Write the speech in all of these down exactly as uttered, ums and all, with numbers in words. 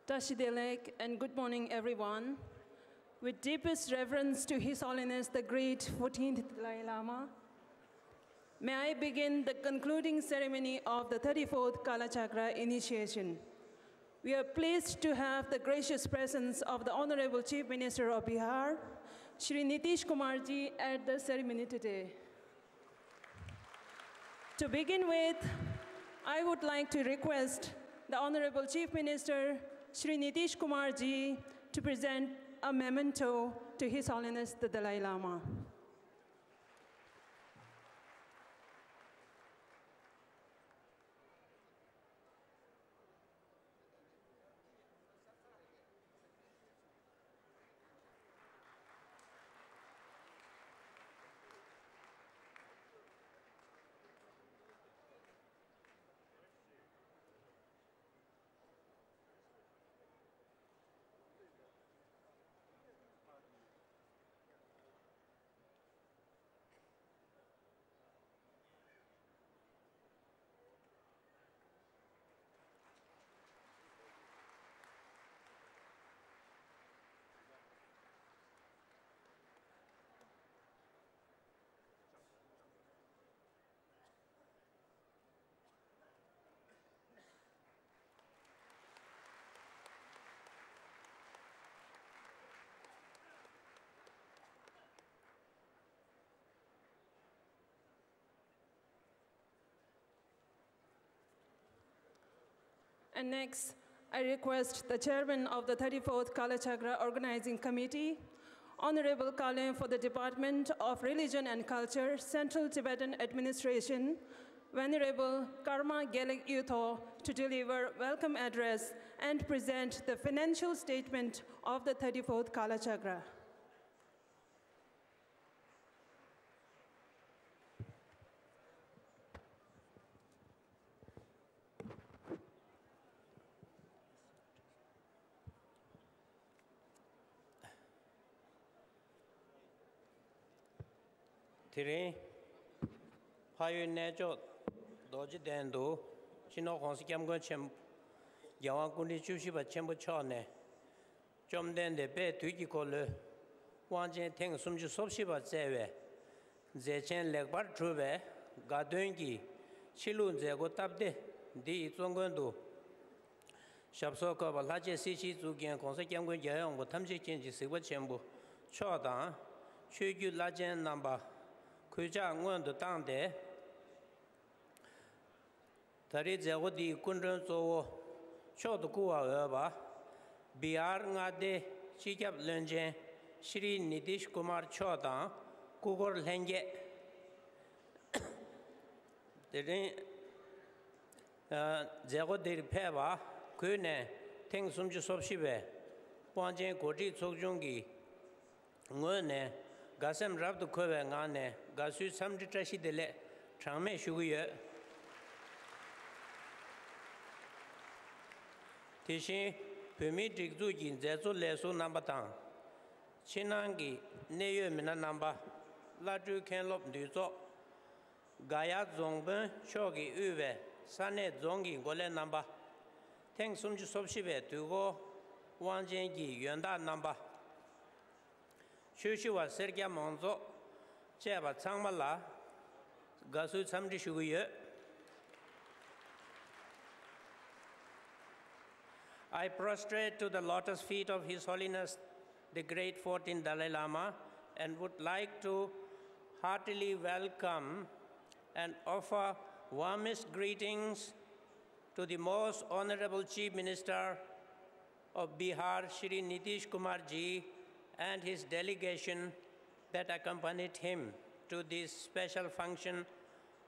Tashi Delek and good morning, everyone. With deepest reverence to His Holiness the Great fourteenth Dalai Lama, may I begin the concluding ceremony of the thirty-fourth Kalachakra initiation. We are pleased to have the gracious presence of the Honorable Chief Minister of Bihar, Shri Nitish Kumar ji, at the ceremony today. To begin with, I would like to request the Honorable Chief Minister, Shri Nitish Kumar ji, to present a memento to His Holiness the Dalai Lama. And next, I request the chairman of the thirty-fourth Kalachakra Organizing Committee, Honorable Kalen for the Department of Religion and Culture, Central Tibetan Administration, Venerable Karma Gelek Yutho, to deliver welcome address and present the financial statement of the thirty-fourth Kalachakra. དེ་རིང་ཕ་ཡུལ་གནས་མཆོག་རྡོ་རྗེ་གདན་དུ་སྤྱི་ནོར་༸གོང་ས་༸སྐྱབས་མགོན་ཆེན་པོ་༸རྒྱལ་དབང་སྐུ་ཕྲེང་བཅུ་བཞི་པ་ཆེན་པོ་མཆོག་ནས། བཅོམ་ལྡན་འདས་དཔལ་དུས་ཀྱི་འཁོར་ལོའི་དབང་ཆེན་ཐེངས་སུམ་ཅུ་སོ་བཞི་པ་བསྩལ་བའི་མཛད་ཆེན་ལེགས་པར་གྲུབ་པའི་དགའ་སྟོན་གྱི་ཕྱི་ལུགས་མཛད་སྒོ་སྟབས་བདེ་འདི་ཡི་གཙོ་མགོན་དུ། ཞབས་སོར་བཀོད་པ་ལྷ་རྗེ་སྲིད་ཞིའི་གཙུག་རྒྱན་༸གོང་ས་༸སྐྱབས་མགོན་རྒྱལ་བའི་དབང་པོ་ཐམས་ཅད་མཁྱེན་ཅིང་གཟིགས་པ་ཆེན་པོ་མཆོག་དང་། ཆོས་བརྒྱུད་བླ་ཆེན་རྣམ་པ་གུས་ཕྱག་སྔོན་དུ་བཏང་སྟེ། ད་རེས་མཛད་སྒོ་འདིའི་སྐུ་མགྲོན་གཙོ་བོ་མཆོག་ཏུ་བཀུར་བར་འོས་པ། བི་ཧར་མངའ་སྡེའི་སྤྱི་ཁྱབ་བློན་ཆེན་ཤྲི་ནི་ཏིཤ་ཀུ་མར་མཆོག་དང་སྐུ་འཁོར་ལྷན་རྒྱས། དེ་རིང་། ཨ། མཛད་སྒོ་འདིར་ཕེབས་པ་གུས་ནས་ཐེངས་སུམ་ཅུ་སོ་བཞི་པའི་དབང་ཆེན་གོ་སྒྲིག་ཚོགས་ཆུང་གི་ངོས་ནས་དགའ་སེམས་རབ་ཏུ་འཁོལ་བའི་ངང་ནས་དགའ་བསུའི་འཚམས་འདྲི་བཀྲ་ཤིས་བདེ་ལེགས་གྲངས་མེད་ཞུ་གི་ཡོད། དེ་བཞིན་བོད་མིའི་སྒྲིག་འཛུགས་ཀྱི་མཛད་གཙོ་ལས་ཟུར་རྣམ་པ་དང་། ཕྱི་ནང་གི་གནད་ཡོད་མི་སྣ་རྣམ་པ། བླ་སྤྲུལ་མཁན་སློབ་འདུས་ཚོགས། ག་ཡ་རྫོང་དཔོན་མཆོག་གིས་དབུས་པའི་ས་གནས་རྫོང་གི་འགོ་ལས་རྣམ་པ། ཐེངས་སུམ་ཅུ་སོ་བཞི་པའི་དུས་འཁོར་དབང་ཆེན་གྱི་ཡོན་བདག་རྣམ་པ། ཆོས་ཞུ་བ་སེར་སྐྱ་མང་ཚོགས་བཅས་པ་ཚང་མ་ལ་དགའ་བསུའི་འཚམས་འདྲི་ཞུ་གི་ཡོད། I prostrate to the lotus feet of His Holiness the Great fourteenth Dalai Lama and would like to heartily welcome and offer warmest greetings to the Most Honorable Chief Minister of Bihar, Shri Nitish Kumar ji, and his delegation that accompanied him to this special function,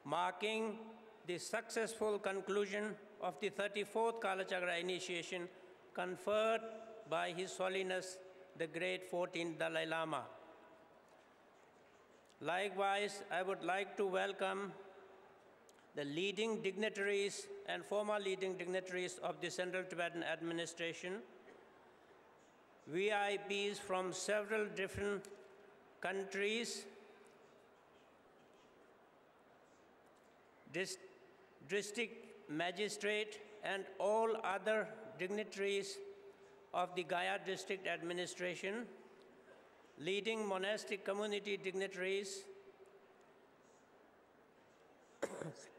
marking the successful conclusion of the thirty-fourth Kalachakra initiation conferred by His Holiness the Great fourteenth Dalai Lama. Likewise, I would like to welcome the leading dignitaries and former leading dignitaries of the Central Tibetan Administration, V I Ps from several different countries, dis- district magistrate, and all other dignitaries of the Gaya district administration, leading monastic community dignitaries,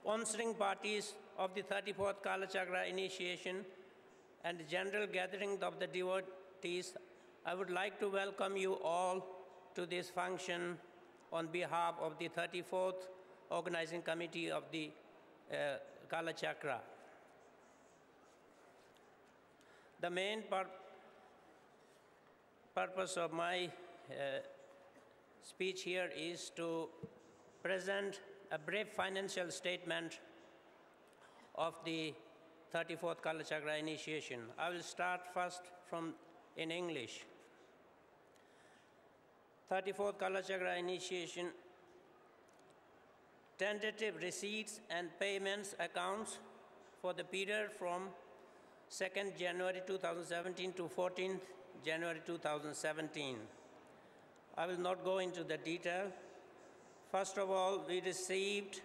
sponsoring parties of the thirty-fourth Kalachakra initiation, and general gathering of the devotees, I would like to welcome you all to this function on behalf of the thirty-fourth Organizing Committee of the uh, Kalachakra. The main pur- purpose of my uh, speech here is to present a brief financial statement of the thirty-fourth Kalachakra initiation. I will start first from in English. thirty-fourth Kalachakra initiation tentative receipts and payments accounts for the period from second January two thousand seventeen to fourteenth January two thousand seventeen. I will not go into the detail. First of all, we received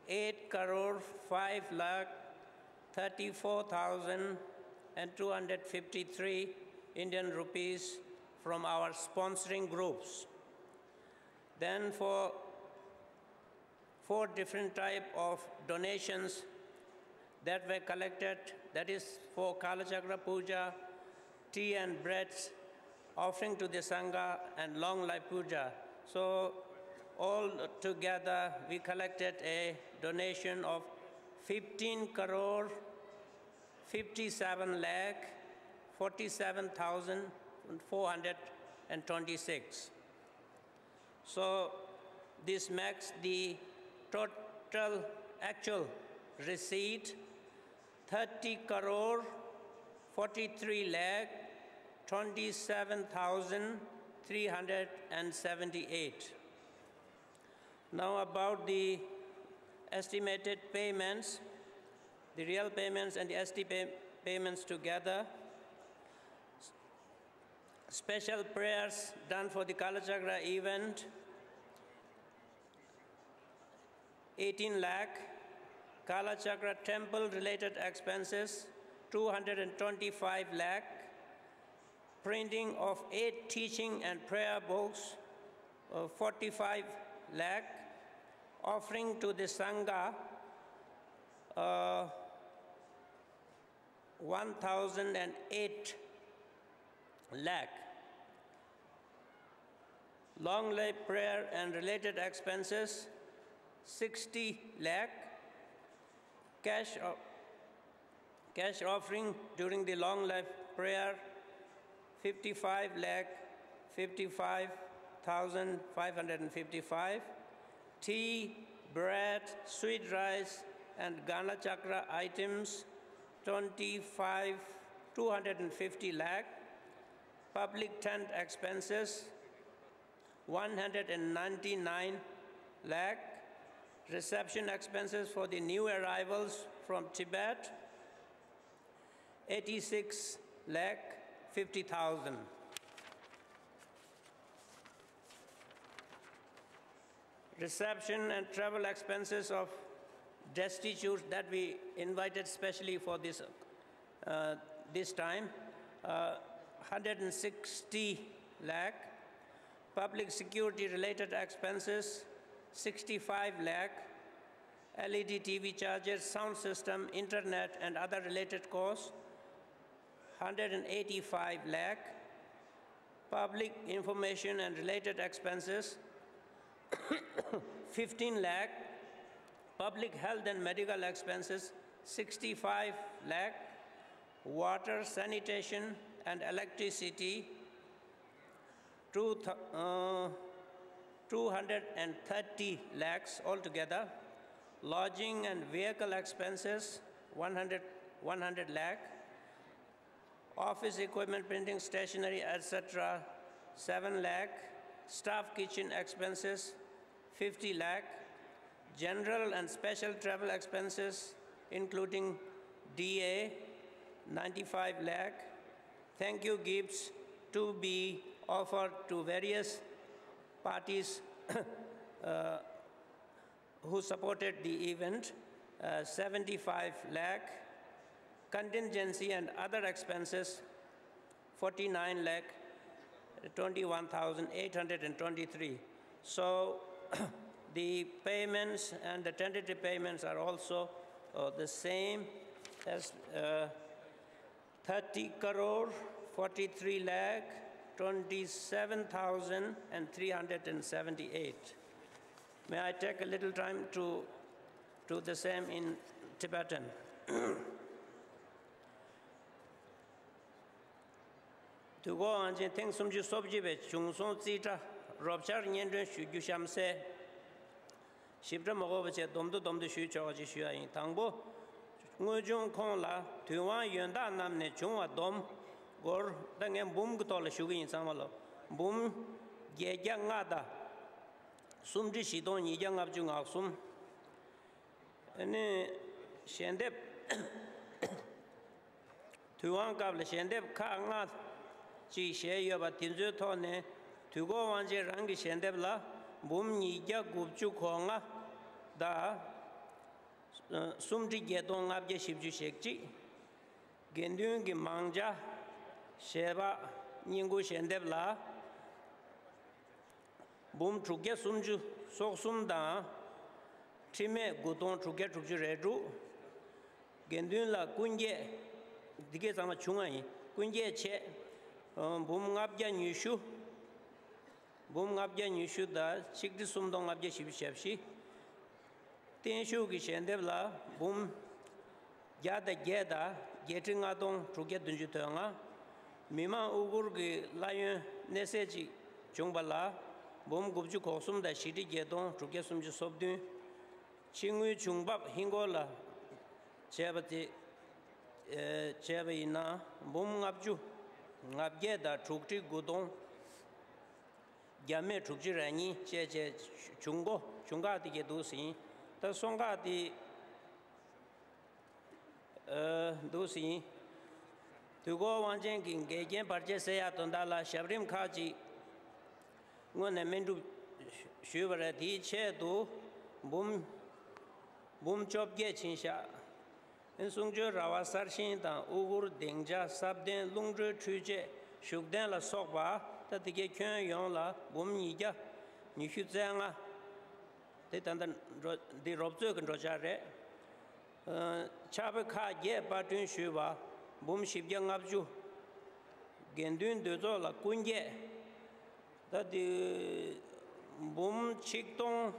eight crore five lakh thirty-four thousand and two hundred fifty-three Indian rupees from our sponsoring groups. Then for four different type of donations that were collected, that is for Kalachakra Puja, tea and breads, offering to the Sangha, and long life puja. So all together we collected a donation of fifteen crore fifty-seven lakh forty-seven thousand four hundred and twenty-six. So this makes the total actual receipt thirty crore forty-three lakh twenty-seven thousand three hundred and seventy-eight. Now about the estimated payments, the real payments and the S T pay- payments together. Special prayers done for the Kalachakra event, eighteen lakh. Kalachakra temple related expenses, two hundred and twenty-five lakh. Printing of eight teaching and prayer books, uh, forty-five lakh. Offering to the Sangha, uh, one thousand and eight lakh. Long life prayer and related expenses, sixty lakh. Cash, o- cash offering during the long life prayer, fifty-five lakh fifty-five thousand five hundred and fifty-five. Tea, bread, sweet rice, and Gana Chakra items, twenty-five, two hundred and fifty lakh. Public tent expenses, one hundred and ninety-nine lakh. Reception expenses for the new arrivals from Tibet, eighty-six lakh fifty thousand. Reception and travel expenses of destitutes that we invited specially for this, uh, this time, uh, hundred and sixty lakh. Public security related expenses, sixty-five lakh. L E D T V charges, sound system, internet, and other related costs, hundred and eighty-five lakh. Public information and related expenses, fifteen lakh. Public health and medical expenses, sixty-five lakh. Water, sanitation, and electricity, two th- uh, two hundred and thirty lakhs altogether. Lodging and vehicle expenses, one hundred, one hundred lakh. Office equipment, printing, stationery, et cetera, seven lakh. Staff kitchen expenses, fifty lakh. General and special travel expenses, including D A, ninety-five lakh. Thank you gifts to be offered to various Parties uh, who supported the event, uh, seventy-five lakh, contingency and other expenses, forty-nine lakh twenty-one thousand eight hundred and twenty-three. So the payments and the tentative payments are also uh, the same as uh, thirty crore forty-three lakh twenty-seven thousand and three hundred and seventy-eight. May I take a little time to do the same in Tibetan? དུས་འཁོར་དབང་ཆེན་ཐེངས་སུམ་ཅུ་སོ་བརྒྱད་པའི་བྱུང་སོང་རྩིས་ཁྲ་རོབ་འཆར་སྙན་སྒྲོན་ཞུ་རྒྱུ་གཤམ་གསལ། ཞིབ་ཕྲ་མ་དགོས་པ་བྱས་སྡོམ་ཐོ་སྡོམ་ཐོ་ཞུས་ཆོག་ཅེས་ཞུ་ཡ་ཡིན། དང་པོ། དངོས་བྱུང་ཁོངས་ལ་དུས་དབང་ཡོན་བདག་རྣམས་ནས་བྱུང་བ་བསྡོམས་སྒོར། ད་ངས་འབུམ་གྱི་ཐོག་ལ་ཞུ་གི་ཡིན་ཚང་མ་ལོ། འབུམ་བརྒྱད་བརྒྱ་ལྔ་དང་། སུམ་ཁྲི་བཞི་སྟོང་ཉིས་བརྒྱ་ལྔ་བཅུ་ང་གསུམ། ཨ་ནི། ཞལ་འདེབས། དུས་དབང་སྐབས་ལ་ཞལ་འདེབས་ཁག་ལྔ་ཅིག་བཞེས་ཡོད་པ་དེ་ཚོའི་ཐོག་ནས་དུས་འཁོར་དབང་ཆེན་རང་གི་ཞལ་འདེབས་ལ་འབུམ་ཉིས་བརྒྱ་དགུ་བཅུ་གོ་ལྔ་དང་། སུམ་ཁྲི་བརྒྱད་སྟོང་ལྔ་བརྒྱ་བཞི་བཅུ་ཞེ་གཅིག། དགེ་འདུན་གྱི་མང་ཇ་ཞལ་འབག་བསྙེན་བཀུར་ཞལ་འདེབས་ལ། འབུམ་དྲུག་བརྒྱ་སུམ་ཅུ་སོ་གསུམ་དང་། ཁྲི་སྨད་དགུ་སྟོང་དྲུག་བརྒྱ་དྲུག་ཅུ་རེ་དྲུག། དགེ་འདུན་ལ་སྐུ་འགྱེད། འདི་གའི་ཚང་མ་བྱུང་བ་ཡིན། སྐུ་འགྱེད་ཆེད། འབུམ་ལྔ་བརྒྱ་ཉི་ཤུ། འབུམ་ལྔ་བརྒྱ་ཉི་ཤུ་དང་ཆིག་ཁྲི་སུམ་སྟོང་ལྔ་བརྒྱ་བཞི་བཅུ་ཞེ་བཞི། བརྟན་བཞུགས་ཀྱི་ཞལ་འདེབས་ལ་འབུམ་བརྒྱ་དང་བརྒྱད་དང་བརྒྱད་ཁྲི་ལྔ་སྟོང་དྲུག་བརྒྱ་བདུན་ཅུ་དོན་ལྔ། མི་མང་དབུ་བསྐུར་གྱི་གླ་ཡོན་གནས་ཚད་ཅིག་བྱུང་བ་ལ་འབུམ་དགུ་བཅུ་གོ་གསུམ་དང་བཞི་ཁྲི་བརྒྱད་སྟོང་དྲུག་བརྒྱ་སུམ་ཅུ་སོ་བདུན། ཕྱི་དངུལ་བྱུང་འབབ་ཧིན་སྒོར་ལ་བྱས་པ་དེ་བྱས་པ་ཡིན་ན་འབུམ་ལྔ་བཅུ་ང་བརྒྱད་དང་དྲུག་ཁྲི་དགུ་སྟོང་བརྒྱ་མེད་དྲུག་ཅུ་རེ་གཉིས་བཅས་བཅས་བྱུང་སྒོ་བྱུང་ཁག་དེ་གས་འདུག་ཟིན། ད་སོང་ཁག་དེ་འདུག་ཟིན། དུས་འཁོར་དབང་ཆེན་གྱི་འགལ་རྐྱེན་བར་ཆད་སེལ་ཡག་དོན་དག་ལ་ཞབས་རིམ་ཁག་ཅིག་སྔོན་ནས་སྨིན་སྒྲུབ་ཞུས་པ་རེད། དེའི་ཆེད་དུ་འབུམ་འབུམ་བཅོ་བརྒྱད་ཕྱིན་བཞག། གསུང་ཆོས་ར་བ་གསར་བཞེངས་དང་དབུ་བསྐུར་སྡིངས་ཆ་ས་གདན་རླུང་འཕྲུལ་འཕྲུལ་ཆས་བཞུགས་གདན་ལ་སོགས་པ་ད་དེ་གའི་ཁྱོན་ཡོངས་ལ་འབུམ་ཉིས་བརྒྱ་ཉི་ཤུ་རྩ་ལྔ། དེ་ད་ལྟ་འགྲོ་འདི་རོབ་ཚོད་ཀྱི་འགྲོ་འཆར་རེད། ཕྱག་དཔེ་ཁག་བརྒྱད་པར་སྐྲུན་ཞུས་པ་འབུམ་བཞི་བརྒྱ་ལྔ་བཅུ། དགེ་འདུན་འདུས་ཚོགས་ལ་སྐུ་འགྱེད། ད་དེ་འབུམ་ཆིག་སྟོང་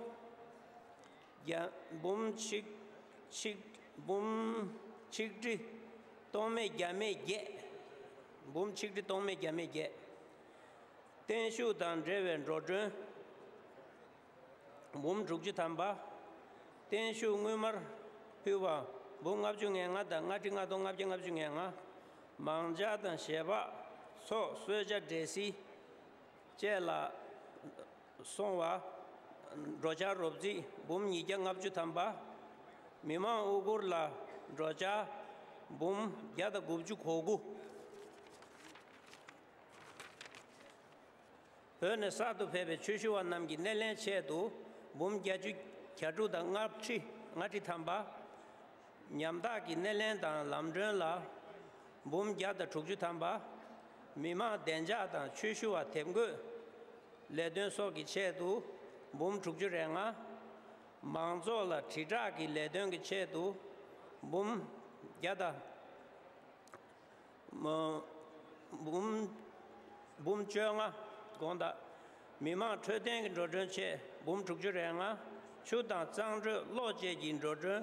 བརྒྱ་འབུམ་ཆིག་ཆིག་འབུམ་ཆིག་ཁྲི་སྟོང་མེད་བརྒྱ་མེད་བརྒྱད། འབུམ་ཆིག་ཁྲི་སྟོང་མེད་བརྒྱ་མེད་བརྒྱད། བརྟན་བཞུགས་དང་འབྲེལ་བའི་འགྲོ་གྲོན་འབུམ་དྲུག་ཅུ་ཐམ་པ། བརྟན་བཞུགས་དངུལ་སྨར་ཕུལ་བ་འབུམ་ལྔ་བཅུ་ང་ལྔ་དང་ལྔ་ཁྲི་ལྔ་སྟོང་ལྔ་བརྒྱ་ལྔ་བཅུ་ང་ལྔ། མང་ཇ་དང་ཞལ་འབག་ཚོགས་གསོལ་ཇ་འབྲས་སིལ་བཅས་ལ་སོང་བ། འགྲོ་འཆར་རོབ་རྩིས་འབུམ་ཉིས་བརྒྱ་ལྔ་བཅུ་ཐམ་པ། མི་མང་དབུ་བསྐུར་ལ་འགྲོ་འཆར་འབུམ་བརྒྱ་དང་དགུ་བཅུ་གོ་དགུ། བོད་ནས་གསར་དུ་ཕེབས་པའི་ཆོས་ཞུ་བ་རྣམས་ཀྱི་སྣེ་ལེན་ཆེད་དུ་འབུམ་བརྒྱད་ཅུ་གྱ་དྲུག་དང་ལྔ་ཁྲི་ལྔ་ཁྲི་ཐམ་པ། ཉམ་ཐག་གི་སྣེ་ལེན་དང་ལམ་གྲོན་ལ་འབུམ་བརྒྱ་དང་དྲུག་ཅུ་ཐམ་པ། མི་མང་བདེ་འཇགས་དང་ཆོས་ཞུ་བ་དེབ་འགོད་ལས་དོན་སོགས་ཀྱི་ཆེད་དུ་འབུམ་དྲུག་ཅུ་རེ་ལྔ། མང་ཚོགས་ལ་དྲིལ་བསྒྲགས་ཀྱི་ལས་དོན་གྱི་ཆེད་དུ་འབུམ་བརྒྱ་དང་། འབུམ་འབུམ་བཅོ་ལྔ། དགོངས་དག། མི་མང་འཕྲོད་བསྟེན་གྱི་འགྲོ་གྲོན་ཆེད་འབུམ་དྲུག་ཅུ་རེ་ལྔ། ཆུ་དང་གཙང་སྦྲོས་གློག་བཅས་ཀྱི་འགྲོ་གྲོན་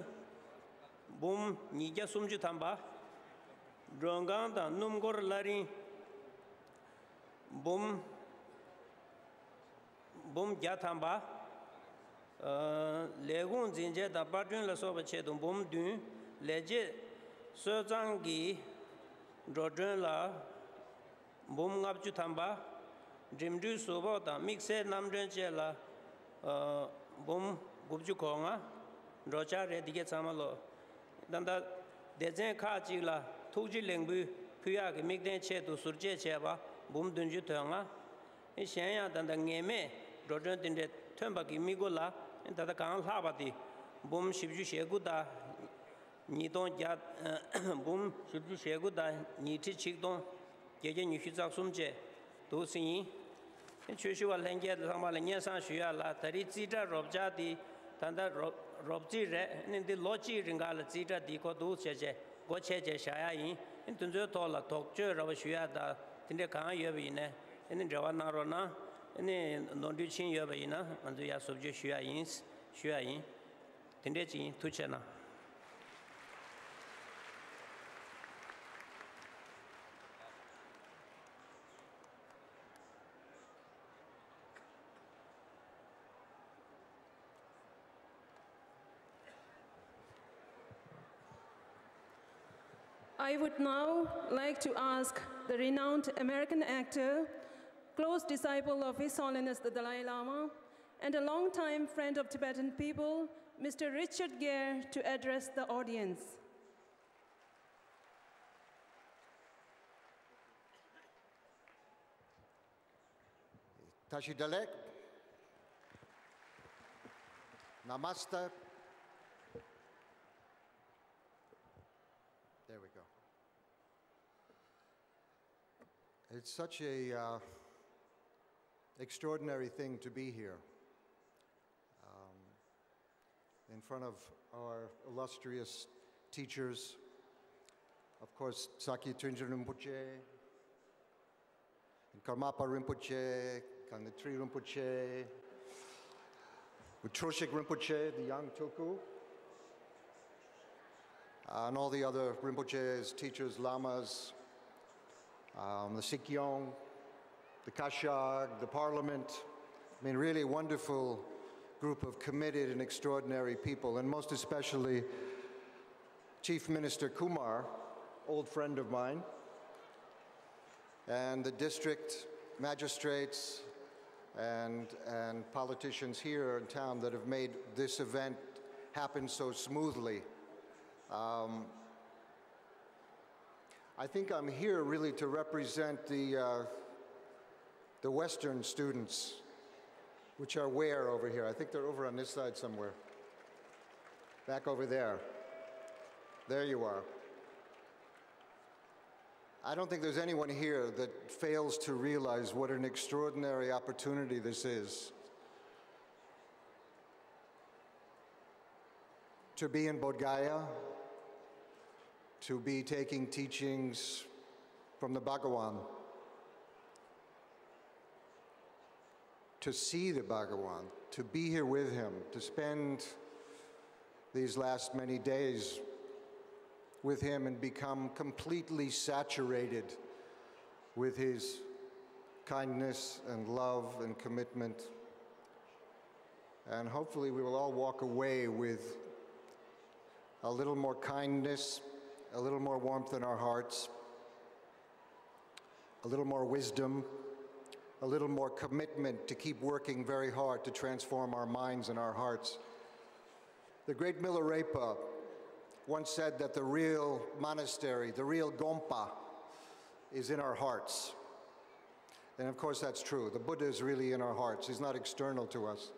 འབུམ་ཉིས་བརྒྱ་སུམ་ཅུ་ཐམ་པ། མགྲོན་ཁང་དང་སྣུམ་འཁོར་གླ་རིན་འབུམ། འབུམ་བརྒྱ་ཐམ་པ། ལས་ཁུངས་འཛིན་ཆས་དང་པར་སྐྲུན་ལ་སོགས་པའི་ཆེད་དུ་འབུམ་བདུན། ལས་བྱེད་གསོལ་གཙང་གི་འགྲོ་གྲོན་ལ་འབུམ་ལྔ་བཅུ་ཐམ་པ། འགྲིམ་འགྲུལ་གཟུགས་ཕོགས་དང་དམིགས་བསལ་རྣམ་གྲོན་བཅས་ལ་འབུམ་དགུ་བཅུ་གོ་ལྔ། འགྲོ་འཆར་རེད། འདི་གས་ཚང་མ་ལོ། ད་ལྟ་སྡེ་ཚན་ཁག་ཅིག་ལ་ཐུགས་རྗེ་ལེགས་འབུལ་ཕུལ་ཡག་གི་དམིགས་རྟེན་ཆེད་དུ་ཟུར་བཅད་བྱས་པ་འབུམ་བདུན་ཅུ་དོན་ལྔ། གཞན་ཡང་ད་ལྟ་ངེས་མེད་ འགྲོ་གྲོན་དེ་འདྲའི་ཐོན་པ་གི་དམིགས་སྒོ་ལ་ད་ལྟ་གང་ལྷག་པ་དེ་འབུམ་བཞི་བཅུ་ཞེ་དགུ་དང་ཉིས་སྟོང་བརྒྱ། འབུམ་བཞི་བཅུ་ཞེ་དགུ་དང་ཉིས་ཁྲི་ཆིག་སྟོང་བརྒྱད་བརྒྱ་ཉི་ཤུ་རྩ་གསུམ་བཅས་འདུག་ཟིན་ཡིན། ཆོས་ཞུ་བ་ལྷན་རྒྱས་ཚང་མ་ལ་སྙན་སེང་ཞུ་ཡ་ལ། ད་རེས་རྩིས་ཁྲ་རོབ་ཆགས་དེ་ད་ལྟ་རོབ་རོབ་རྩིས་རེད། ནི་འདི་ལོ་གཅིག་རིང་ག་ལ་རྩིས་ཁྲ་འདི་གོ་འདུག་བྱས་བྱས་སྒོ་ཕྱེ་བྱས་བཞག་ཡ་ཡིན། དེ་ཚོའི་ཐོག་ལ་དོགས་གཅོད་ར་བ་ཞུ་ཡ་ད་དེ་འདྲ་གང་ཡོད་པ་ཡིན་ནའི་འབྲེལ་བ་གནང་རོགས་གནང་། ནོར་འཁྲུལ་ཕྱིན་ཡོད་པ་ཡིན་ན་ང་ཚོས་ཡ་བཟོ་བཅོས་ཞུ་ཡ་ཡིན། ཞུ་ཡ་ཡིན། དེ་འདྲས་ཅིག་ཡིན། ཐུགས་རྗེ་གནང་། I would now like to ask the renowned American actor, close disciple of His Holiness the Dalai Lama, and a long-time friend of Tibetan people, Mister Richard Gere, to address the audience. Tashi Delek. Namaste. There we go. It's such a uh, extraordinary thing to be here. Um, in front of our illustrious teachers, of course, Sakya Tenzin Rinpoche, and Karmapa Rinpoche, Kangdetri Rinpoche, with Troshik Rinpoche, the young Tulku, and all the other Rinpoches, teachers, lamas, um, the Sikyong, the Kashag, the parliament. I mean, really a wonderful group of committed and extraordinary people, and most especially Chief Minister Kumar, old friend of mine, and the district magistrates and, and politicians here in town that have made this event happen so smoothly. Um, I think I'm here really to represent the, uh, the Western students, which are where over here? I think they're over on this side somewhere. Back over there. There you are. I don't think there's anyone here that fails to realize what an extraordinary opportunity this is. To be in Bodh Gaya, to be taking teachings from the Bhagawan, to see the Bhagawan, to be here with him, to spend these last many days with him and become completely saturated with his kindness and love and commitment. And hopefully we will all walk away with a little more kindness, a little more warmth in our hearts, a little more wisdom, a little more commitment to keep working very hard to transform our minds and our hearts. The great Milarepa once said that the real monastery, the real Gompa, is in our hearts. And of course, that's true. The Buddha is really in our hearts. He's not external to us.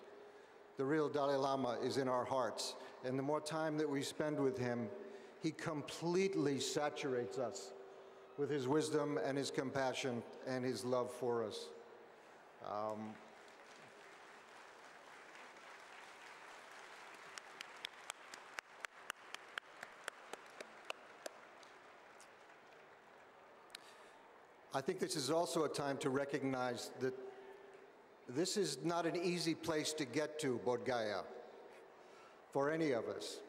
The real Dalai Lama is in our hearts. And the more time that we spend with him, he completely saturates us with his wisdom and his compassion and his love for us. Um, I think this is also a time to recognize that this is not an easy place to get to, Bodh Gaya, for any of us.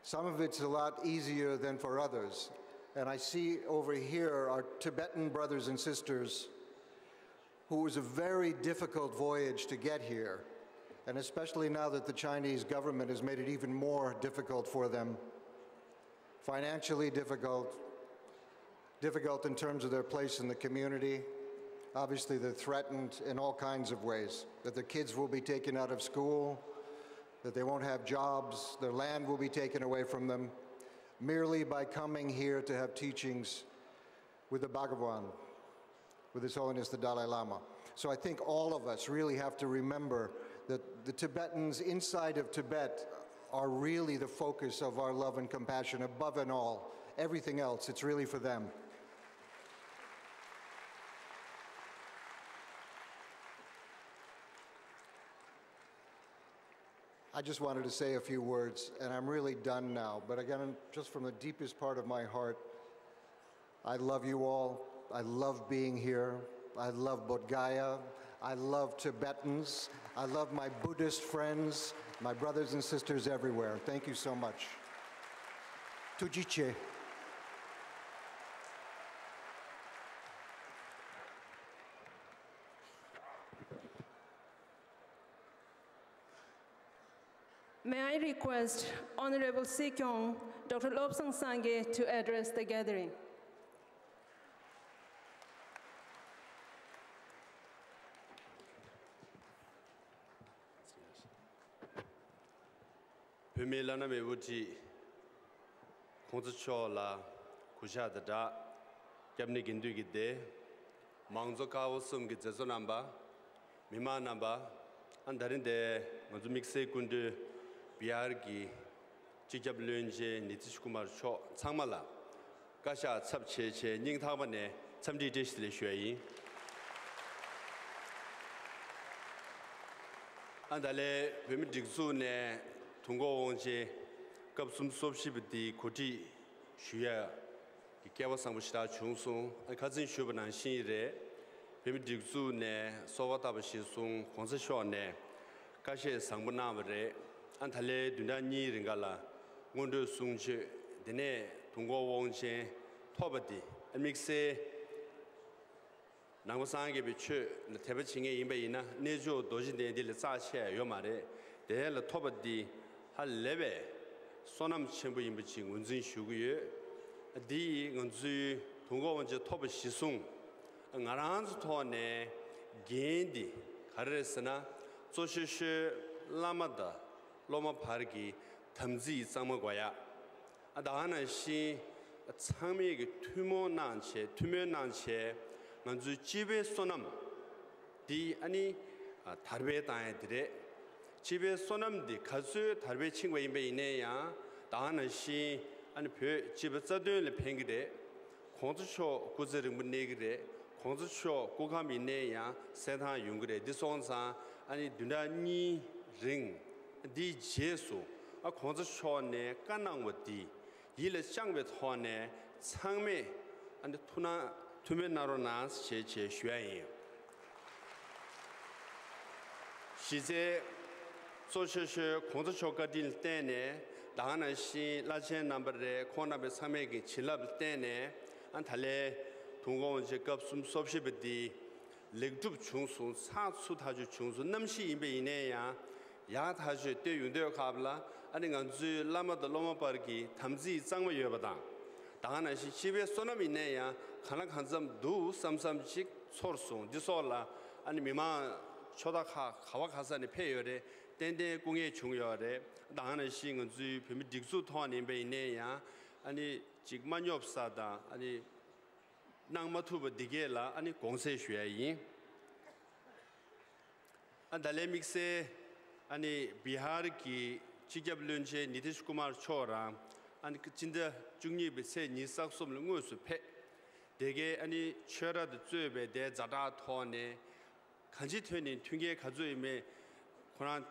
Some of it's a lot easier than for others. And I see over here our Tibetan brothers and sisters who, it was a very difficult voyage to get here, and especially now that the Chinese government has made it even more difficult for them, financially difficult, difficult in terms of their place in the community. Obviously, they're threatened in all kinds of ways, that their kids will be taken out of school, that they won't have jobs, their land will be taken away from them, merely by coming here to have teachings with the Bhagavan, with His Holiness the Dalai Lama. So I think all of us really have to remember that the Tibetans inside of Tibet are really the focus of our love and compassion above and all everything else. It's really for them. I just wanted to say a few words, and I'm really done now. But again, just from the deepest part of my heart, I love you all. I love being here. I love Bodh Gaya. I love Tibetans. I love my Buddhist friends, my brothers and sisters everywhere. Thank you so much. Tujiche. May I request Honorable Sikyong, Doctor Lobsang Sangay to address the gathering. བོད་མིའི་བླ་ན་མེད་པའི་དབུ་ཁྲིད་༸གོང་ས་མཆོག་ལ་གུས་ཕྱག་དང་སྦྲགས། སྐྱབས་གནས་དགེ་འདུན་གྱི་སྡེ། མང་གཙོ་ཀ་བ་གསུམ་གྱི་མཛད་གཙོ་རྣམ་པ། མི་མང་རྣམ་པ། ཨ་ད་རིང་འདིར་ང་ཚོ་དམིགས་བསལ་སྐུ་མགྲོན་བི་ཧར་གྱི་སྤྱི་ཁྱབ་བློན་ཆེན་ནི་ཏི་ཤི་ཀུ་མར་མཆོག་ཚང་མ་ལ་བཀའ་ཤག་ཚབ་བྱས་བྱས་སྙིང་ཐག་པ་ནས་འཚམས་འདྲི་བཀྲ་ཤིས་བདེ་ལེགས་ཞུ་ཡ་ཡིན། ཨ་ད་ལན་བོད་མི་སྒྲིག་འཛུགས་ནས་དུས་འཁོར་དབང་ཆེན་སྐབས་སུམ་ཅུ་སོ་བཞི་པ་འདི་གོ་སྒྲིག་ཞུ་ཡ་གི་སྐལ་བ་བཟང་པོ་ཞེ་དྲག་བྱུང་སོང་། ཨ་ཁ་སང་ཞུས་པ་ནང་བཞིན་རེད། བོད་མི་སྒྲིག་འཛུགས་ནས་གསོལ་བ་བཏབ་པ་གཞིར་བཟུང་༸གོང་ས་མཆོག་ནས་བཀའ་བཞེས་བཟང་པོ་གནང་བ་རེད། ཨ་ད་ལན་བདུན་ཕྲག་གཉིས་རིང་ག་ལ་སྔོན་འགྲོའི་གསུང་ཆོས་དེ་ནས་དུས་འཁོར་དབང་ཆེན་ཐོབ་པ་འདི་ཨ་དམིགས་བསལ་ནང་པ་སངས་རྒྱས་པའི་ཆོས་ལ་དད་པ་བྱེད་མཁན་ཡིན་པ་ཡིན་ན་གནས་མཆོག་རྡོ་རྗེ་གདན་འདི་ལས་རྩ་ཆེ་ཡ་ཡོད་མ་རེད། དེ་ལ་ཐོབ་པ་འདི་ཧ་ལས་པའི་བསོད་ནམས་ཆེན་པོ་ཡིན་པ་ཅིག་ངོས་འཛིན་ཞུ་གི་ཡོད། འདི་ཡིས་ང་ཚོའི་དུས་འཁོར་དབང་ཆེན་ཐོབ་པ་གཞིར་བཟུང་ང་རང་ཚོ་ཐོག་ནས་འགན་འདི་ག་རེ་རེད་ཟེར་ན། གཙོ་ཆེ་ཤོས་བླ་མ་དང་སློབ་མ་བར་གྱི་དམ་ཚིག་གཙང་མ་དགོས་ཡ། ཨ་ད་ག་ནང་བཞིན་ཚང་མས་ཀྱི་ཐུགས་སྨོན་གནང་བྱས་ཐུགས་སྨོན་གནང་བྱས་ང་ཚོའི་སྤྱི་པའི་བསོད་ནམས་འདི་ཨ་ནི་དར་སྤེལ་བཏང་ཡ་འདི་རེད། སྤྱི་པའི་བསོད་ནམས་འདི་ག་ཚོད་དར་སྤེལ་ཕྱིན་པ་ཡིན་པ་ཡིན་ནའི་ཡང་ད་ག་ནང་བཞིན་ཨ་ནི་བོད་སྤྱི་པ་རྩ་དོན་ལ་ཕན་གྱི་རེད། ༸གོང་ས་མཆོག་སྐུ་ཚེ་རིང་པོ་གནས་ཀྱི་རེད། ༸གོང་ས་མཆོག་སྐུ་ཁམས་ཡིན་ནའི་ཡང་གསལ་ཐང་ཡོང་གི་རེད། འདི་སོང་ཙང་ཨ་ནི་བདུན་ཕྲག་གཉིས་རིང་འདིའི་རྗེས་སུ་ཨ་༸གོང་ས་མཆོག་ནས་བཀའ་གནང་བ་འདི་ཡིད་ལ་བཅངས་པའི་ཐོག་ནས་ཚང་མས་ཨ་ནི་ཐུགས་སྣང་ཐུགས་སྨོན་གནང་རོགས་གནང་ཞེས་བྱས་ཞུ་ཡ་ཡིན། གཞི་རྩའི་གཙོ་ཆེ་ཤོས་༸གོང་ས་མཆོག་བཀའ་དྲིན་ལ་བརྟེན་ནས་ད་ག་ནང་བཞིན་བླ་ཆེན་རྣམ་པ་རེད། ཁོང་རྣམ་པའི་ཚང་མས་ཀྱི་བྱིན་རླབས་ལ་བརྟེན་ནས་ཨ་ད་ལན་དུས་འཁོར་དབང་ཆེན་སྐབས་སུམ་ཅུ་སོ་བཞི་པ་འདི་ལེགས་གྲུབ་བྱུང་སོང་། ཚགས་ཚུད་ཐག་ཆོད་བྱུང་སོང་། གནམ་གཤིས་ཡིན་པ་ཡིན་ནའི་ཡང་ཡག་ཐག་ཆོད་བལྟས་ཡོང་དུས་སྐབས་ལ་ཨ་ནི་ང་ཚོའི་བླ་མ་དང་སློབ་མ་བར་གྱི་དམ་ཚིག་གཙང་མ་ཡོད་པ་དང་། ད་ག་ནང་བཞིན་སྤྱི་པའི་བསོད་ནམས་ཡིན་ནའི་ཡང་གང་ལ་གང་འཚམ་འདུག་བསམ་བསམ་ཅིག་ཚོར་སོང་། འདི་སོགས་ལ་ཨ་ནི་མི་མང་ཕྱོགས་མཐའ་ཁག་ག་བ་ག་ས་ནས་ཕེབས་ཡོད་རེད། ཏན་ཏན་སྐུ་ངལ་བྱུང་ཡོད་རེད། ད་ག་ནང་བཞིན་ང་ཚོའི་བོད་མི་སྒྲིག་འཛུགས་ཐོག་ནས་ཡིན་པ་ཡིན་ནའི་ཡང་ཨ་ནི་ཅིག་མ་སྙོབ་ས་དང་ཨ་ནི་གནང་མ་ཐུབ་པ་འདི་གས་ལ་ཨ་ནི་དགོངས་སེལ་ཞུ་ཡ་ཡིན། ཨ་ད་ལན་དམིགས་བསལ་ཨ་ནི་བི་ཧར་གྱི་སྤྱི་ཁྱབ་བློན་ཆེན་ནི་ཏི་ཤི་ཀུ་མར་མཆོག་རང་ཨ་ནི་སྤྱི་ཟླ་བཅུ་གཉིས་པའི་ཚེས་ཉི་ཤུ་རྩ་གསུམ་ལ་དངོས་སུ་ཕེབས། དེ་གའི་ཨ་ནི་ཆོས་ར་དང་གཙོས་པའི་དེ་ཛ་དྲག་ཐོག་ནས་གང་ཅི་ཐོན་ནས་མཐུན་རྐྱེན་ག་ཚོད་ཡིན་མེད་ཁོ་རང་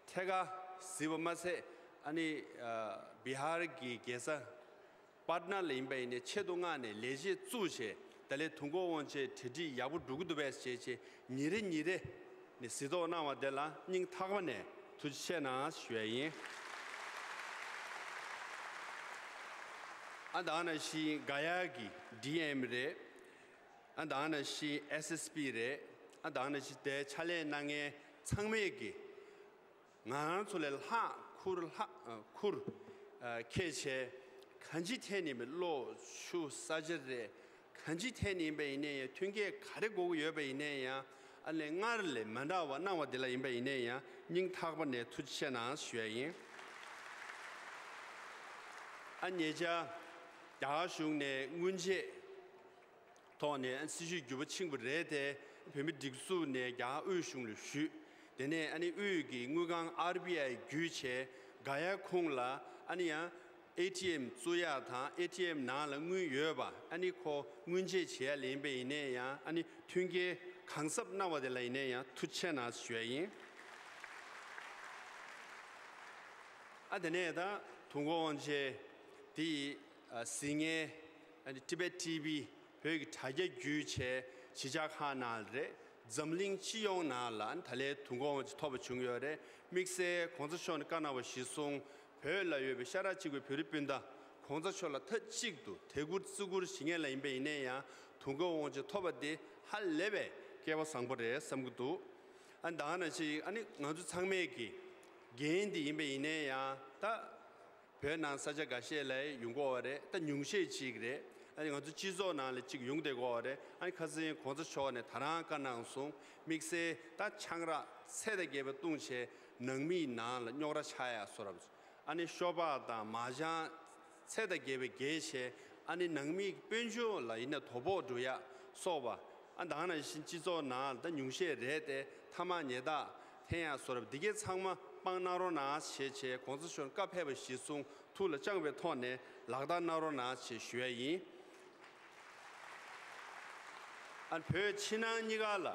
ཐད་ཀར་གཟིགས་པ་མ་ཟད་ཨ་ནི་བི་ཧར་གྱི་རྒྱལ་ས་པཱ་ཏ་ན་ལ་ཡིན་པ་ཡིན་ནའི་ཆེད་དུ་མངགས་ནས་ལས་བྱེད་བཙུགས་བྱས་ད་ལན་དུས་འཁོར་དབང་ཆེན་གྲ་སྒྲིག་ཡག་པོ་འགྲོ་གི་འདུག་པས་ཞེས་བྱས་ཉིན་རེ་ཉིན་རེ་ནས་གཟིགས་རྟོག་གནང་བ་དེ་ལ་སྙིང་ཐག་པ་ནས་ཐུགས་རྗེ་ཆེ་གནང་ཞུ་ཡ་ཡིན། ཨ་ད་ག་ནང་བཞིན་ག་ཡ་གི་ཌི་ཨེམ་རེད། ཨ་ད་ག་ནང་བཞིན་ཨེས་ཨེས་པི་རེད། ཨ་ད་ག་ནང་བཞིན་དེ་ཕྱག་ལས་གནང་མཁན་ཚང་མས་ཀྱི་ང་རང་ཚོ་ལས་ལྷག་ཁུར་ལྷག་ཁུར་ཁྱེར་བྱས་གང་ཅི་ཐད་ནས་མི་གློག་ཆུ་ས་ཆ་རེད། གང་ཅི་ཐད་ནས་ཡིན་པ་ཡིན་ནའི་ཡང་མཐུན་རྐྱེན་ག་རེ་དགོས་ཀྱི་ཡོད་པ་ཡིན་ནའི་ཡང་ཨ་ལས་སྔར་ལས་མ་འདྲ་བ་གནང་བ་དེ་ལ་ཡིན་པ་ཡིན་ནའི་ཡང་སྙིང་ཐག་པ་ནས་ཐུགས་རྗེ་ཆེ་གནང་ཞུ་ཡ་ཡིན། ཨ་ཉེ་ཆར་རྒྱ་གར་གཞུང་ནས་སྔོན་ཆད་ཐོག་ནས་སྲིད་ཇུས་འགྱུར་བ་ཕྱིན་པ་རེད་དེ། བོད་མིའི་སྒྲིག་འཛུགས་ནས་རྒྱ་གར་དབུས་གཞུང་ལ་ཞུས། དེ་ནས་ཨ་ནི་དབུས་ཀྱི་དངུལ་ཁང་ཨར་བི་ཨའི་བརྒྱུད་བྱས་ག་ཡ་ཁུང་ལ་ཨ་ནི་ཡང་ཨེ་ཊི་ཨེམ་བཙུགས་ཡག་དང་ཨེ་ཊི་ཨེམ་ནང་ལ་དངུལ་ཡོད་པ་ཨ་ནི་ཁོ་དངུལ་འབྱེད་བྱེད་ཡ་ལ་ཡིན་པ་ཡིན་ནའི་ཡང་ཨ་ནི་མཐུན་རྐྱེན་གང་གཟབ་གནང་བ་དེ་ལ་ཡིན་ནའི་ཡང་ཐུགས་རྗེ་ཆེ་གནང་ཞུ་ཡ་ཡིན། ཨ་དེ་ནས་ད་དུས་འཁོར་དབང་ཆེན་དེ་ཡི་ཨ་གཟིགས་མཁན་ཨ་ནི་ཊི་བེཊ་ཊི་ཝི་བོད་ཀྱི་དྲ་རྒྱ་བརྒྱུད་བྱས་གཞིས་ཆགས་ཁག་ནང་ལ་རེད། འཛམ་གླིང་སྤྱི་ཡོངས་ནང་ལ་ཨ་ནི་ད་ལན་དུས་འཁོར་དབང་ཆེན་ཐོབ་པ་བྱུང་ཡོད་རེད། དམིགས་བསལ་གོང་ས་མཆོག་ནས་བཀའ་གནང་བ་གཞིར་བཟུང་བོད་ལ་ཡོད་པའི་ཤ་ཁྲག་གཅིག་པའི་བོད་རིགས་སྤུན་ཟླ་གོང་ས་མཆོག་ལ་མཐའ་གཅིག་ཏུ་དད་བཀུར་བརྩི་བཀུར་བྱེད་མཁན་ལ་ཡིན་པ་ཡིན་ནའི་ཡང་དུས་འཁོར་དབང་ཆེན་ཐོབ་པ་དེ་ཧ་ལས་པའི་སྐལ་བ་བཟང་པོ་རེད་བསམ་གྱི་འདུག་ཨ་ནི་ད་ག་ནང་བཞིན་ཨ་ནི་ང་ཚོ་ཚང་མས་ཀྱི་འགན་འདི་ཡིན་པ་ཡིན་ནའི་ཡང་ད་བོད་ནང་ས་ཆ་འགའ་ཤས་ལ་ཡོང་གི་ཡོད་རེད། ད་ཉུང་ཤས་ཅིག་རེད། ཨ་ནི་ང་ཚོ་སྤྱི་ཚོགས་ནང་ལ་ཅིག་ཡོང་བསྡད་ཀྱི་ཡོད་རེད། ཨ་ནི་ཁ་སང་གོང་ས་མཆོག་ནས་ད་རང་བཀའ་གནང་སོང་། དམིགས་བསལ་ད་ཆང་རག་ཚད་དང་བརྒལ་བ་བཏུང་བྱས་ནང་མིའི་ནང་ལ་རྙོག་དྲ་ཆགས་ཡག་བཟོ་འདྲ། ཨ་ནི་ཤོ་སྦག་དང་མ་ཅང་ཚད་དང་བརྒལ་བའི་བརྒལ་བྱས་ཨ་ནི་ནང་མིའི་དཔལ་འབྱོར་ལ་ཡིན་ན་དོ་ཕོག་འགྲོ་ཡག་སོགས་པ། ཨ་ད་ག་ནང་བཞིན་སྤྱི་ཚོགས་ནང་ད་ཉུང་ཤས་རེད་དེ་ཐ་མག་ཉལ་ཐག་འཐེན་ཡག་བཟོ་འདྲ་འདི་གས་ཚང་མ་སྤང་གནང་རོགས་གནང་ཞེས་བྱས་གོང་ས་མཆོག་བཀའ་ཕེབས་པ་གཞིར་བཟུང་ཐུགས་ལ་བཅངས་པའི་ཐོག་ནས་ལག་བསྟར་གནང་རོགས་གནང་ཞེས་ཞུ་ཡ་ཡིན། ཨ་བོད་ཕྱི་ནང་གཉིས་ཀ་ལ་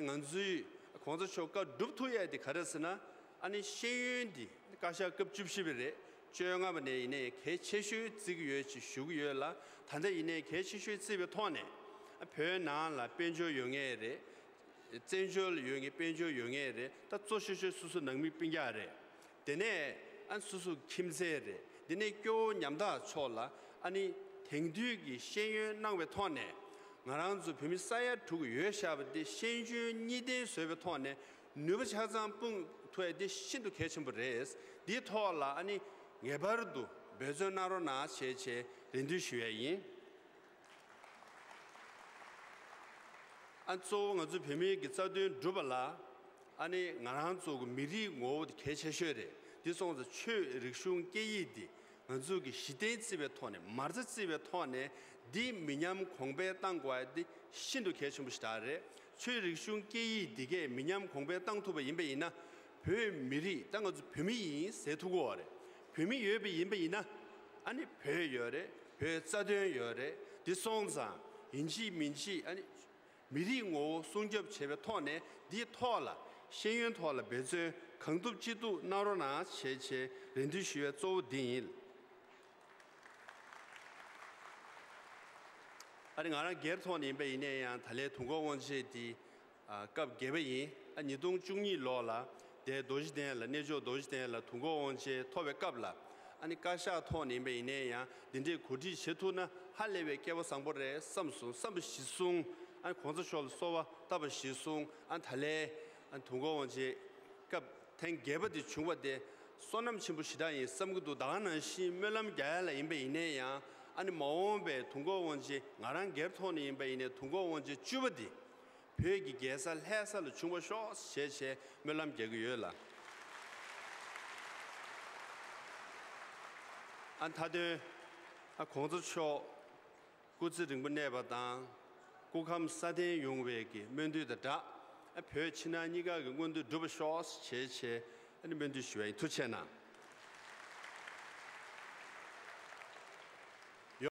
ང་ཚོས་གོང་ས་མཆོག་བཀའ་སྒྲུབ་ཐུབ་ཡ་དེ་ག་རེ་ཟེར་ན། ཨ་ནི་ཤེས་ཡོན་འདི་བཀའ་ཤག་སྐབས་བཅུ་བཞི་པ་རེད། བཅོ་ལྔ་པ་ནས་ཡིན་ནའི་གལ་ཆེ་ཤོས་བརྩི་གི་ཡོད་ཅེས་ཞུ་གི་ཡོད་ལ། ད་ལྟ་ཡིན་ནའི་གལ་ཆེ་ཤོས་བརྩིས་པའི་ཐོག་ནས་ཨ་བོད་ནང་ལ་དཔལ་འབྱོར་ཡོད་མཁན་རེད། བཙན་བྱོལ་ལ་ཡོད་མཁན་དཔལ་འབྱོར་ཡོད་མཁན་རེད། ད་གཙོ་ཤོས་ཤོས་སོ་སོ་ནང་མི་སྤུན་ཀྱག་རེད། དེ་ནས་ཨ་སོ་སོ་ཁྱིམ་མཚེས་རེད། དེ་ནས་སྐྱོ་བོ་ཉམ་ཐག་ཚོ་ལ་ཨ་ནི་དེང་དུས་ཀྱི་ཤེས་ཡོན་གནང་བའི་ཐོག་ནས་ང་རང་ཚོ་བོད་མི་ས་ཡ་དྲུག་ཡོད་བཞག་པ་དེ་ཤེས་འཇོན་གཉིས་ལྡན་བཟོས་པའི་ཐོག་ནས་ནུས་པ་ཆ་ཚང་སྤུངས་ཐུབ་ཡ་དེ་ཤིན་ཏུ་གལ་ཆེན་པོ་རེད། འདིའི་ཐོག་ལ་ཨ་ནི་ངེས་པར་དུ་འབད་བརྩོན་གནང་རོགས་གནང་བྱས་བྱས་རེ་འདུན་ཞུ་ཡ་ཡིན། ཨ་གཙོ་བོ་ང་ཚོ་བོད་མིའི་གི་རྩ་དོན་སྒྲུབ་པ་ལ་ཨ་ནི་ང་རང་ཚོ་གི་མི་རིགས་ངོ་བོ་དེ་གལ་ཆེ་ཤོས་རེད། འདི་སོང་ཙང་ཆོས་རིག་གཞུང་སྐད་ཡིག་འདི་ང་ཚོ་གི་གཞི་རྟེན་བརྩིས་པའི་ཐོག་ནས་མ་རྩ་བརྩིས་པའི་ཐོག་ནས་འདི་མི་ཉམས་གོང་འཕེལ་གཏང་དགོས་ཡ་འདི་ཤིན་ཏུ་གལ་ཆེན་པོ་ཞིག་ད་རེད། ཆོས་རིག་གཞུང་སྐད་ཡིག་འདི་གས་མི་ཉམས་གོང་འཕེལ་གཏང་ཐུབ་པ་ཡིན་པ་ཡིན་ན་བོད་མི་རིགས་ད་ང་ཚོ་བོད་མི་ཡིན་ཟེར་ཐུབ་ཀྱི་ཡོད་རེད། བོད་མི་ཡོད་པ་ཡིན་པ་ཡིན་ན་ཨ་ནི་བོད་ཡོད་རེད། བོད་རྩ་དོན་ཡོད་རེད། འདི་སོང་ཙང་ཡིན་གཅིག་མིན་གཅིག་ཨ་ནི་མི་རིགས་ངོ་བོ་སྲུང་སྐྱོབ་བྱེད་པའི་ཐོག་ནས་འདིའི་ཐོག་ལ་ཤེས་ཡོན་ཐོག་ལ་འབད་བརྩོན་གང་ཐུབ་ཅི་ཐུབ་གནང་རོགས་གནང་བྱས་བྱས་རེ་འདུན་ཞུ་བའི་གཙོ་བོ་འདི་ཡིན། ཨ་ནི་ང་རང་སྒེར་ཐོག་ནས་ཡིན་པ་ཡིན་ནའི་ཡང་ད་ལན་དུས་འཁོར་དབང་ཆེན་འདི་ཨ་སྐབས་བརྒྱད་པ་ཡིན། ཨ་ཉིས་སྟོང་བཅུ་གཉིས་ལོ་ལ་དེ་རྡོ་རྗེ་གདན་ལ་གནས་མཆོག་རྡོ་རྗེ་གདན་ལ་དུས་འཁོར་དབང་ཆེན་ཐོབ་པའི་སྐབས་ལ་ཨ་ནི་བཀའ་ཤག་ཐོག་ནས་ཡིན་པ་ཡིན་ནའི་ཡང་འདི་འདྲའི་གོ་སྒྲིག་བྱེད་ཐུབ་ན་ཧ་ལས་པའི་སྐལ་བ་བཟང་པོ་རེད་བསམ་སོང་། བསམ་པ་གཞིར་བཟུང་ཨ་ནི་གོང་ས་མཆོག་ལ་གསོལ་བ་བཏབ་པ་གཞིར་བཟུང་ཨ་ད་ལན་ཨ་དུས་འཁོར་དབང་ཆེན་སྐབས་ཐེངས་བརྒྱད་པ་དེ་བྱུང་བ་དེ་བསོད་ནམས་ཆེན་པོ་ཞེ་དྲག་ཡིན་བསམ་གྱི་འདུག་ད་ག་ནང་བཞིན་སྨོན་ལམ་རྒྱག་ཡ་ལ་ཡིན་པ་ཡིན་ནའི་ཡང་ཨ་ནི་མ་འོངས་པའི་དུས་འཁོར་དབང་ཆེན་ང་རང་སྒེར་ཐོག་ནས་ཡིན་པ་ཡིན་ནའི་དུས་འཁོར་དབང་ཆེན་བཅུ་པ་དེ་བོད་ཀྱི་རྒྱལ་ས་ལྷ་ས་ལ་བྱུང་བ་ཤོག་ཞེས་བྱས་སྨོན་ལམ་རྒྱག་གི་ཡོད་ལ། ཨ་མཐའ་དོན་ཨ་གོང་ས་མཆོག་སྐུ་ཚེ་རིང་པོ་གནས་པ་དང་སྐུ་ཁམས་སྲ་བརྟན་ཡོང་བའི་གི་སྨོན་འདུན་དང་སྦྲགས་ཨ་བོད་ཕྱི་ནང་གཉིས་ཀ་གི་མངོན་འདོད་འགྲུབ་པ་ཤོག་ཞེས་བྱས་ཨ་ནི་སྨོན་འདུན་ཞུ་བ་ཡིན། ཐུགས་རྗེ་གནང་།